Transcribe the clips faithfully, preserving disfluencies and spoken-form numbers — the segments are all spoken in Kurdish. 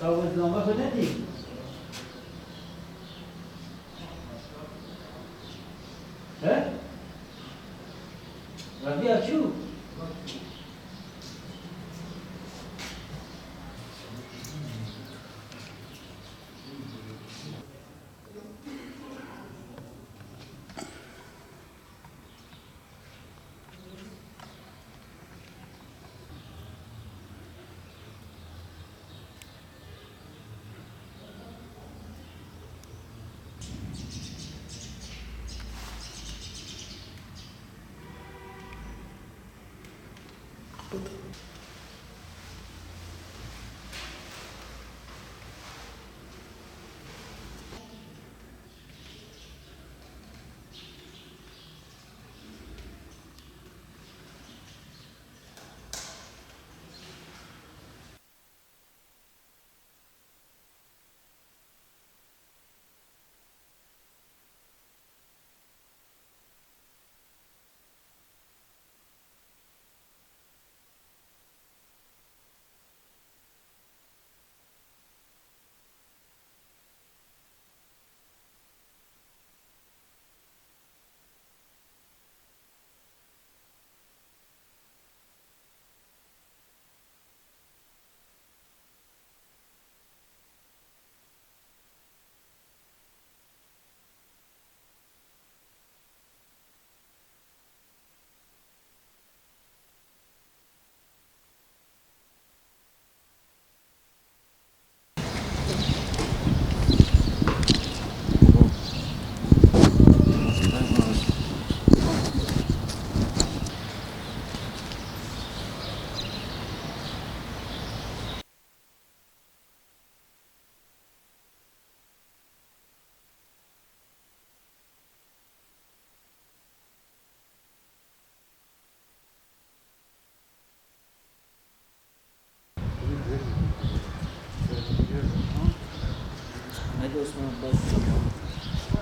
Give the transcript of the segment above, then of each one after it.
Çawa ez lamba xwe nedî? He? Rabia çû?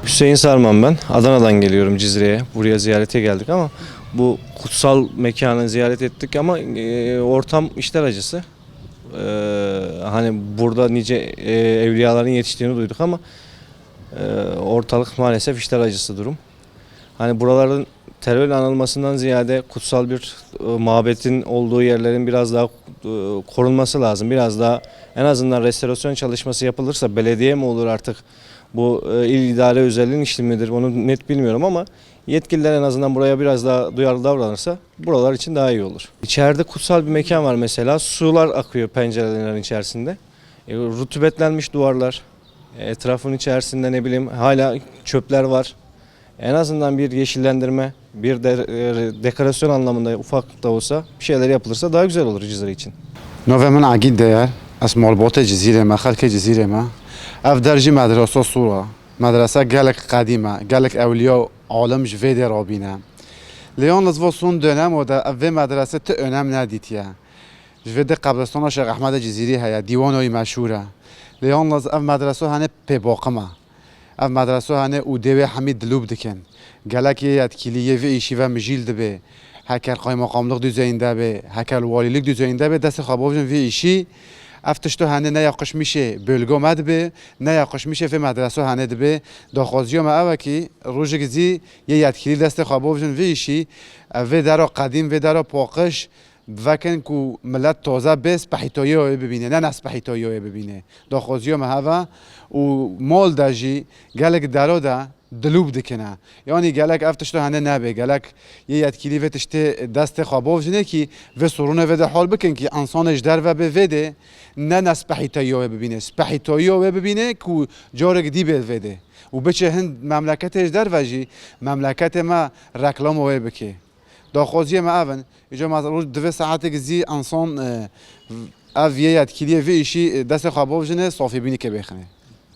Hüseyin Sarman ben. Adana'dan geliyorum Cizre'ye. Buraya ziyarete geldik ama bu kutsal mekanı ziyaret ettik ama, e, ortam işler acısı. E, hani burada nice, e, evliyaların yetiştiğini duyduk ama, e, ortalık maalesef işler acısı durum. Hani buraların terörle anılmasından ziyade kutsal bir, e, mabetin olduğu yerlerin biraz daha, e, korunması lazım. Biraz daha en azından restorasyon çalışması yapılırsa belediye mi olur artık bu, e, il idare özelliğin işi midir onu net bilmiyorum ama yetkililer en azından buraya biraz daha duyarlı davranırsa buralar için daha iyi olur. İçeride kutsal bir mekan var mesela. Sular akıyor pencerelerin içerisinde. E, rutubetlenmiş duvarlar. Etrafın içerisinde ne bileyim hala çöpler var. En azından bir yeşillendirme, bir de, e, dekorasyon anlamında ufak da olsa bir şeyler yapılırsa daha güzel olur Cizre için. Navê min Egîd Deyer, ez malbatê Cizîrê me, xelkê Cizîrê me. Ev der jî medresa Sûr e. Medrese gelek qedîm e, gelek ewliya û alim ji vê dê rabîne. Lê yalnız va son dönemo de ev vê medrese ti önem nedîtiye. Ji vê dê qebristana Şêx Ehmedê Cizîrî heye, dîwana wî meşhûr e. Lê yalnız ev medresa hene pê baqim e. Ev medresa hene û dê wê hemî dilûp dikin. Gelek yê yetkîlî yê vê îşî ve mijîl dibê. Heker qaymeqamlix dûzeyînde bê, heker li walîlik dûzeyînde bê, destê xwe bavêjin vê îşî. Ev tişto hene ne ya qişmîşê bölgo me dibe, ne ya qişmîşê vê medreso hene dibe. Daxwaziyo me ew e kî rojek zî yê yetkîlî destê xwe bovjin vê îşî, ev vê dera qedîm, vê dera paqij, vekin ku milet taze bê spehîtoyê wê bibîne, ne nespehîtoyê wê bibîne. Daxwaziyo me heve û mal de jî gelek dero de dilûp dikine. Yanî gelek ev tişto hene nebe, gelek yê yetkîlî vê tiştê destê xwe bovjine kî vê sorûnê vê de hal bikin kî insanê ji derve bê vê dê ne nespehîtoyê wê bibîne, spehîtoyê wê bibîne ku carek dî bê vê dê û biçe hin memleketê ji derve jî memleketê me reklamo wê bike. Daxwaziyê me ev in. Îca me roj divê saetek zî ensan, e, ev yê yetkîliyê vê îşî, e, destê xwe bavjine, safîbînî ke bêxine.